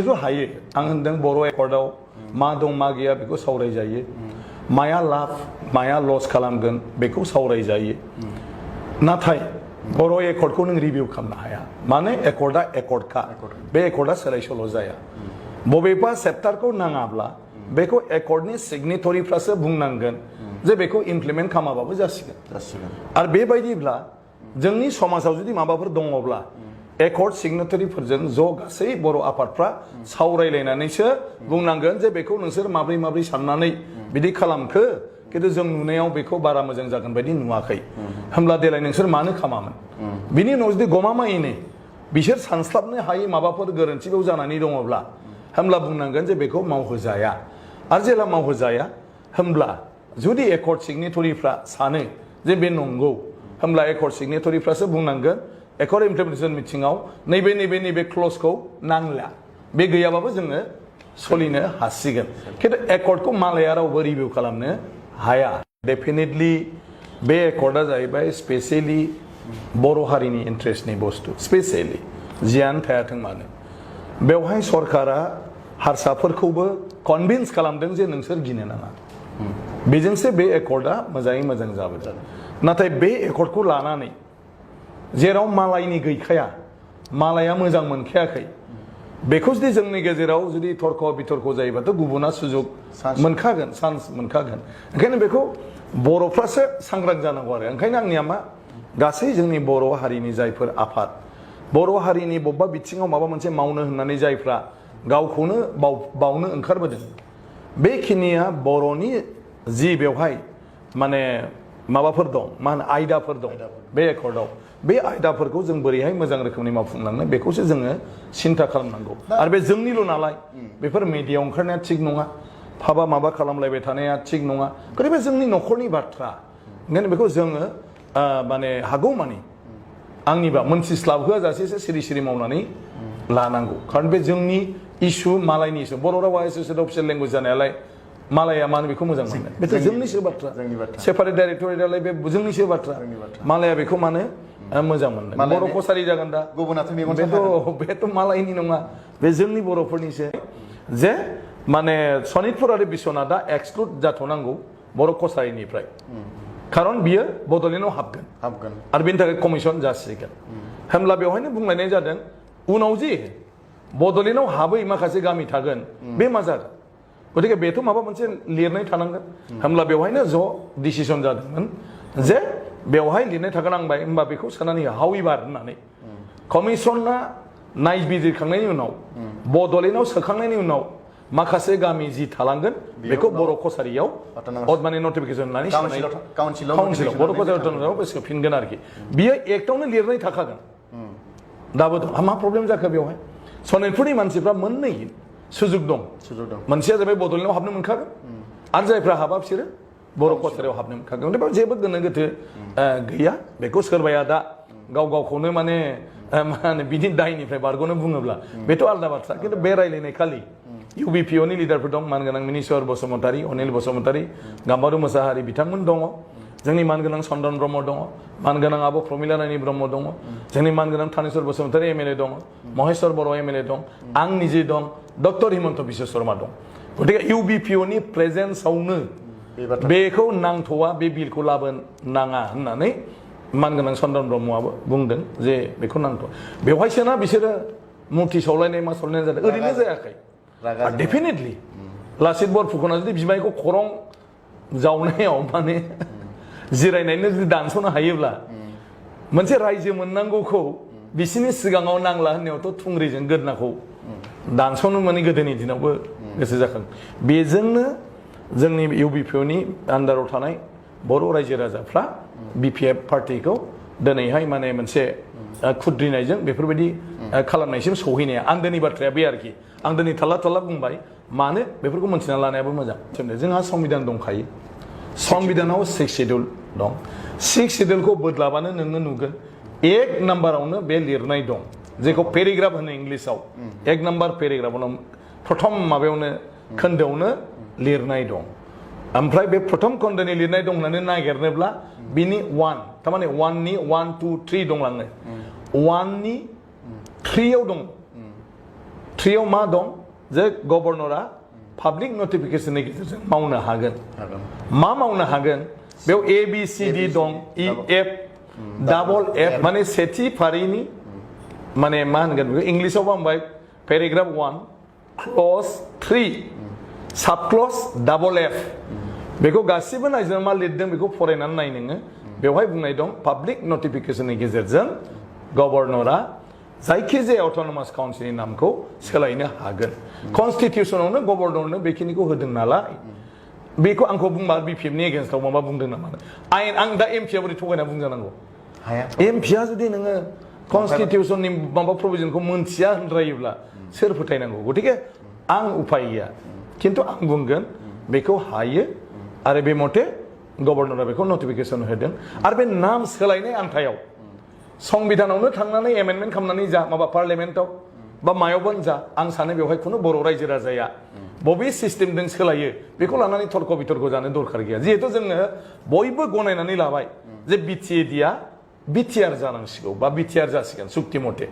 निसो हायो आं होनदों बर' एकर्डआव मा दं मा गैया बेखौ सावरायजायो माया लाब माया लस खालामगोन बेखौ सावरायजायो नाथाय बर' एकर्डखौ नों रिभिउ खालामनो हाया माने एकर्डआ एकर्डखा बे एकर्डआ सोलाय सोल' जाया बबेबा चेप्टारखौ नाङाब्ला बेखौ एकर्डनि सिगनेटरिफ्रासो बुंनांगोन जे बेखौ इमप्लिमेन्ट खालामाबाबो जासिगोन आरो बेबायदिब्ला जोंनि समाजाव जुदि माबाफोर दङब्ला एकर्ड सिगनेटरिफोरजों ज' गासै बर' आफादफ्रा सावरायलायनानैसो बुंनांगोन जे बेखौ नोंसोर माब्रै साननानै बिदि खालामखो किन्तु जों नुनायाव बेखौ बारा मोजां जागोन बायदि नुवाखै होमब्ला देलाय नोंसोर मानो खामामोन बिनि उनाव जुदि गमामायैनो बिसोर सानस्लाबनो हायै माबाफोर गोरोन्थिबो जानानै दङब्ला होमब्ला बुंनांगोन जे बेखौ मावहोजाया आरो जेला मावहोजाया होमब्ला जुदि एकर्ड सिगनेटरिफ्रा सानो जे बे नंगौ होमब्ला एकर्ड सिगनेटरिफ्रासो बुंनांगोन एकर्ड इमप्लिमेन्टेसन मिटिंआव नैबे क्लजखौ नांला बे गैयाबाबो जोङो सोलिनो हासिगोन किन्तु एकर्डखौ मालाया रावबो रिभिउ खालामनो हाया डेफिनेटलि बे एकर्डआ जाहैबाय स्पेसियेलि बर' हारिनि इन्ट्रेस्टनि बुस्थु स्पेसियेलि जियानो थायाथों मानो बेवहाय सरकारा हारसाफोरखौबो कनभिन्स खालामदों जे नोंसोर गिनो नाङा बेजोंसो बे एकर्डआ मोजाङै मोजां जाबोदों नाथाय बे एकर्डखौ लानानै जेराव मालायनि गैखाया मालाया मोजां मोनखायाखै बेखौ जुदि जोंनि गेजेराव जुदि तर्क बितर्क जायोबाथ' गुबुना सुजुग मोनखागोन चान्स मोनखागोन ओंखायनो बेखौ बर'फ्रासो सांग्रां जानांगौ आरो ओंखायनो आंनिया मा गासै जोंनि बर' हारिनि जायफोर आफाद बर' हारिनि बबेबा बिथिङाव माबा मोनसे मावनो होननानै जायफ्रा गावखौनो बावनो ओंखारबोदों बेखिनिया बर'नि जि बेवहाय माने माबाफोर दं मा होनो आयदाफोर दं बे एकर्डआव बे आयदाफोरखौ जों बोरैहाय मोजां रोखोमनि मावफुंलांनो बेखौसो जोङो सिन्था खालामनांगौ आरो बे जोंनिल' नालाय बेफोर मिडियायाव ओंखारनाया थिग नङा फाबा माबा खालामलायबाय थानाया थिग नङा बे जोंनि न'खरनि बाथ्रा ओंखायनो बेखौ जोङो माने हागौमानि आंनिबा मोनथिस्लाबहोआ जासेसो सिरि मावनानै लानांगौ खारन बे जोंनि इस्यु मालायनि इस्यु बर' रावा एसोसिएटेड अफिसियेल लेंगुवेज जानायालाय मालाया मानो बेखौ मोजां मोनो बेथ' जोंनिसो बाथ्रा सेपारेट डाइरेक्टरेटआलाय बे जोंनिसो बाथ्रा मालाया बेखौ मानो मोजां मोनो बर' कसारि जागोन दा गुबुनाथ' बेथ' मालायनि नङा बे जोंनि बर'फोरनिसो जे माने सनितपुर आरो बिश्वनाथआ एक्सक्लुड जाथ'नांगौ बर' कसारिनिफ्राय खारन बियो बड'लेण्डआव हाबगोन आरो बेनि थाखाय कमिसन जासिगोन होमब्ला बेवहायनो बुंलायनाय जादों उनाव जे बड'लेण्डआव हाबै माखासे गामि थागोन बे मा जागोन गतिके बेथ' माबा मोनसे लिरनाय थानांगोन होमब्ला बेवहायनो ज' डिसिसन जादोंमोन जे बेवहाय लिरनाय थागोनांबाय होमबा बेखौ सोनानै हाउइभार होननानै कमिसना नायबिजिरखांनायनि उनाव बड'लेण्डआव सोखांनायनि उनाव माखासे गामि जि थालांगोन बेखौ बर' कसारियाव माने नटिफिकेसन होननानै काउन्सिलाव बर' कसारियाव सोफिनगोन आरोखि बियो एक्टआवनो लिरनाय थाखागोन दाबो मा प्रब्लेम जाखो बेवहाय सनितपुरनि मानसिफ्रा मोननै सुजुग दं मोनसेया जाबाय बड'लेण्डआव हाबनो मोनखागोन आरो जायफ्रा हाबा बिसोरो बर' कसारियाव हाबनो मोनखागोन बेयाव जेबो गोनो गोथो गैया बेखौ सोरबाया दा गावखौनो माने मा होनो बिनि दायनिफ्राय बारग'नो बुङोब्ला बेथ' आलादा बाथ्रा खिन्थु बे रायलायनाय खालि इउबिपिअनि लिडारफोर दं मानगोनां मिनिस्वर बसुमतारी अनिल बसुमतारी गाम्बारु मोसाहारि बिथांमोन दङ जोंनि मानगोनां चन्दन ब्रह्म दङ मानगोनां आब' प्रमिला रानी ब्रह्म दङ जोंनि मानगोनां थानेश्वर बसुमतारी एमएलए दङ महेश्वर बर' एमएलए दं आं निजे दं डक्टर हिमन्त बिश्व शर्मा दं गतिके इउबिपिअनि प्रेजेन्सआवनो बेखौ नांथ'वा बे बिलखौ लाबोनाङा होननानै मानगोनां चन्दन ब्रह्मआबो बुंदों जे बेखौ नांथ'वा बेवहायसोना बिसोरो मुर्ति सावलायनाय मा सावलायनाय जादों ओरैनो जायाखै डेफिनेटलि लासित बरफुकना जुदि बिमायखौ खरं जावनायाव माने जिरायनायनो जुदि दानस'नो हायोब्ला मोनसे रायजो मोननांगौखौ बिसिनि सिगाङाव नांला होननायावथ' थुंग्रिजों गोदनाखौ दानस'नो माने गोदोनि दिनावबो गोसो जाखां बेजोंनो जोंनि इउबिपिअनि आन्दाराव थानाय बर' रायजो राजाफ्रा बिपिएफ पार्टिखौ दिनैहाय माने मोनसे खुद्रिनायजों बेफोरबायदि खालामनायसिम सौहैनाया आन्दोनि बाथ्राया बे आरोखि आं दिनै थाल्ला बुंबाय मानो बेफोरखौ मोनथिना लानायाबो मोजां जोंहा संबिधान दंखायो संबिधानाव 6 शेड्युल दं 6 शेड्युलखौ बोदलाबानो नोङो नुगोन 1 नाम्बारावनो बे लिरनाय दं जेखौ पेरेग्राफ होनो इंलिसाव 1 नाम्बार पेरेग्राफाव प्रथम माबायावनो खोन्दोआवनो लिरनाय दं ओमफ्राय बे प्रथम खोन्दोनि लिरनाय दं होननानै नागिरनोब्ला बिनि 1 थारमाने 1 नि 1 2 3 दंलाङो 1 नि 3 आव दं 3 मा दं जे गभर्नरा पाब्लिक नटिफिकेशननि गेजेरजों मावनो हागोन मा मावनो हागोन बेयाव ABCD दं EF डाबल F माने सेथि फारिनि माने मा होनगोन बेखौ इंलिशाव बुंबाय पेराग्राफ 1 क्लज 3 साब क्लज डाबल F बेखौ गासिबो नायजों मा लिरदों बेखौ फरायनानै नाय नोङो बेवहाय बुंनाय दं पाब्लिक नटिफिकेशननि गेजेरजों गभर्नरा जायखिजाया अट'नमास काउन्सिलनि नामखौ सोलायनो हागोन कन्स्टिटिउसनावनो गभर्नरनो बेखिनिखौ होदों नालाय बेखौ आंखौ बुंबा BPFनि एगेन्स्टआव माबा बुंदों नामा आयेन आं दा MPआ बोरै थगायना बुंजानांगौ हाया MPआ जुदि नोङो कन्स्टिटिउसननि माबा प्रभिजनखौ मोनथिया होनद्रायोब्ला सोर फोथायनांगौ गतिके आं उपाय गैया खिन्थु आं बुंगोन बेखौ हायो आरो बे मथे गभर्नरा बेखौ नटिफिकेशन होदों आरो बे नाम सोलायनाय आन्थायाव संबिधानावनो थांनानै एमेन्डमेन्ट खालामनानै जा माबा पार्लियामेन्टआव बा मायावबो जा आं सानो बेवहाय खुनु बर' रायजो राजाया बबे सिस्टेमजों सोलायो बेखौ लानानै तर्क बितर्क जानो दरखार गैया जिहेतु जोङो बयबो गनायनानै लाबाय जे BTADआ BTR जानांसिगौ बा BTR जासिगोन सुक्ति मथे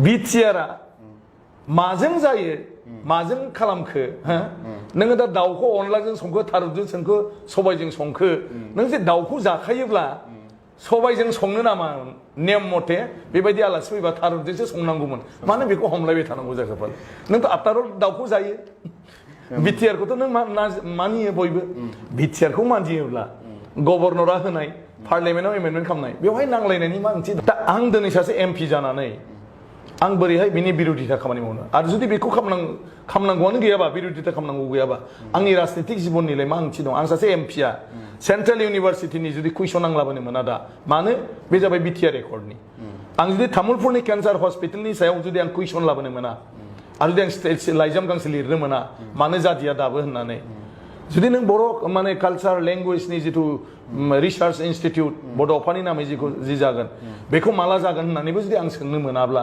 BTRआ माजों जायो माजों खालामखो नोङो दा दाउखौ अनलाजों संखो थारुनजों संखो सबायजों संखो नों जे दाउखौ जाखायोब्ला सबायजों संनो नामा नेम मथे बेबायदि आलासि फैबा थारुनजोंसो संनांगौमोन मानो बेखौ हमलायबाय थानांगौ जाखोफाल नोंथ' आफ्टार अल दाउखौ जायो BTRखौथ' नों मानियो बयबो BTRखौ मानियोब्ला गभर्नरा होनाय पार्लियामेन्टआव एमेन्डमेन्ट खालामनाय बेवहाय नांलायनायनि मा ओंथि दा आं दिनै सासे MP जानानै आं बोरैहाय बिनि बिरोधिता खामानि मावनो आरो जुदि बेखौ खालामनांगौआनो गैयाबा बिरोधिता खालामनांगौ गैयाबा आंनि राजनितिक जिबननिलाय मा ओंथि दं आं सासे MPआ सेन्ट्रेल इउनिभारसिटिनि जुदि कुइसन आं लाबोनो मोना दा मानो बे जाबाय BTR रेकर्डनि आं जुदि तामुलपुरनि केन्सार हस्पिटालनि सायाव जुदि आं कुइसन लाबोनो मोना आरो जुदि आं लाइजाम गांसे लिरनो मोना मानो जादिया दाबो होननानै जुदि नों बर' माने कालचार लेंगुवेजनि जिथु रिसार्च इनस्टिट्यूट बड'फानि नामै जि जागोन बेखौ माला जागोन होननानैबो जुदि आं सोंनो मोनाब्ला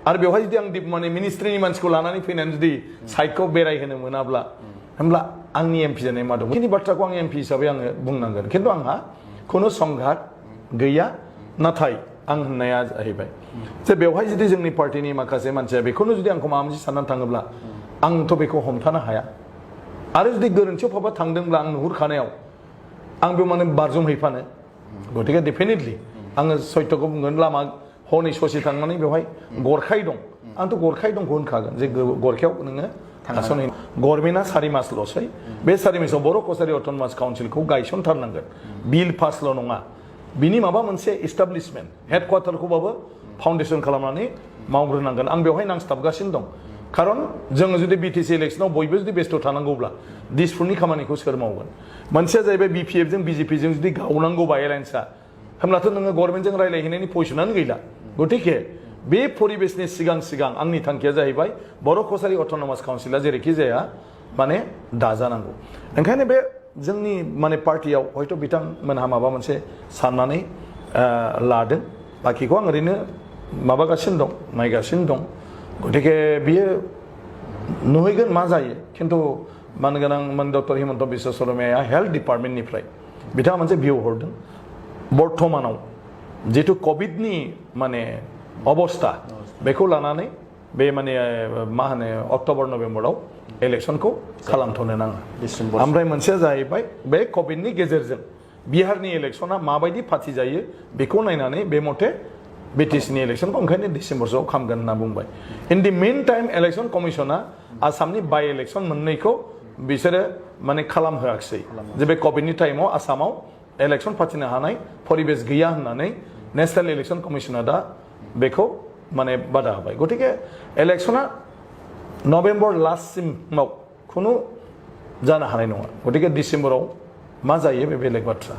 आरो बेवहाय जुदि आं माने मिनिस्ट्रिनि मानसिखौ लानानै फैनानै जुदि साइटखौ बेरायहोनो मोनाब्ला होमब्ला आंनि MP जानाय मा दं बेखिनि बाथ्राखौ आं MP हिसाबै आङो बुंनांगोन खिन्थु आंहा खुनु संघात गैया नाथाय आं होननाया जाहैबाय जे बेवहाय जुदि जोंनि पार्टिनि माखासे मानसिया बेखौनो जुदि आंखौ माबा मोनसे साननानै थाङोब्ला आंथ' बेखौ हमथानो हाया आरो जुदि गोरोन्थियाव फाबा थांदोंब्ला आं नुहुरखानायाव आं बेयाव माने बारजुमहैफानो गतिके डेफिनेटलि आङो सत्यखौ बुंगोन लामा हनै ससे थांनानै बेवहाय गरखाय दं आंथ' गरखाय दंखौ होनखागोन जे गरखायाव नोङो थांस'नो गभर्नमेन्टआ 4 मासल'सै बे 4 मासाव बर' कसारि अट'नमास काउन्सिलखौ गायसनथारनांगोन बिल पासल' नङा बिनि माबा मोनसे इस्टाब्लिशमेन्ट हेडक्वार्टारखौबाबो फाउन्डेसन खालामनानै मावग्रोनांगोन आं बेवहाय नांस्थाबगासिनो दं खारन जोङो जुदि BTC इलेक्शनाव बयबो जुदि बेस्थ' थानांगौब्ला दिसपुरनि खामानिखौ सोर मावगोन मोनसेया जाहैबाय BPFजों BJPजों जुदि गावनांगौबा एलायन्सआ होमब्लाथ' नोङो गभर्नमेन्टजों रायलायहैनायनि पजिसनानो गैला गतिके बे परिबेसनि सिगां आंनि थांखिया जाहैबाय बर' कसारि अट'नमास काउन्सिला जेरैखि जाया माने दाजानांगौ ओंखायनो बे जोंनि माने पार्टियाव हयथ' बिथांमोनहा माबा मोनसे साननानै लादों बाखिखौ आं ओरैनो माबागासिनो दं नायगासिनो दं गतिके बियो नुहैगोन मा जायो खिन्थु मानगोनां डक्टर हिमन्त बिश्व शर्माया हेल्थ डिपार्टमेन्टनिफ्राय बिथाङा मोनसे भिउ हरदों बर्थमानाव जितु कभिडनि माने अबस्था बेखौ लानानै बे माने मा होनो अक्ट'बर नभेम्बराव इलेक्शनखौ खालामथ'नो नाङा ओमफ्राय मोनसेया जाहैबाय बे कभिडनि गेजेरजों बिहारनि इलेक्शना माबायदि फाथिजायो बेखौ नायनानै बे मथे BTCनि इलेक्शनखौ ओंखायनो डिसेम्बरसोआव खालामगोन होनना बुंबाय इन दि मेन टाइम इलेक्शन कमिशना आसामनि बाय इलेक्शन मोननैखौ बिसोरो माने खालामहोआखिसै जे बे कभिडनि टाइमाव आसामाव इलेक्शन फाथिनो हानाय परिबेस गैया होननानै नेशनेल इलेक्शन कमिशना दा बेखौ माने बादा होबाय गतिके इलेक्शना नभेम्बर लास्टसिमाव खुनु जानो हानाय नङा गतिके डिसेम्बराव मा जायो बे बेलेग बाथ्रा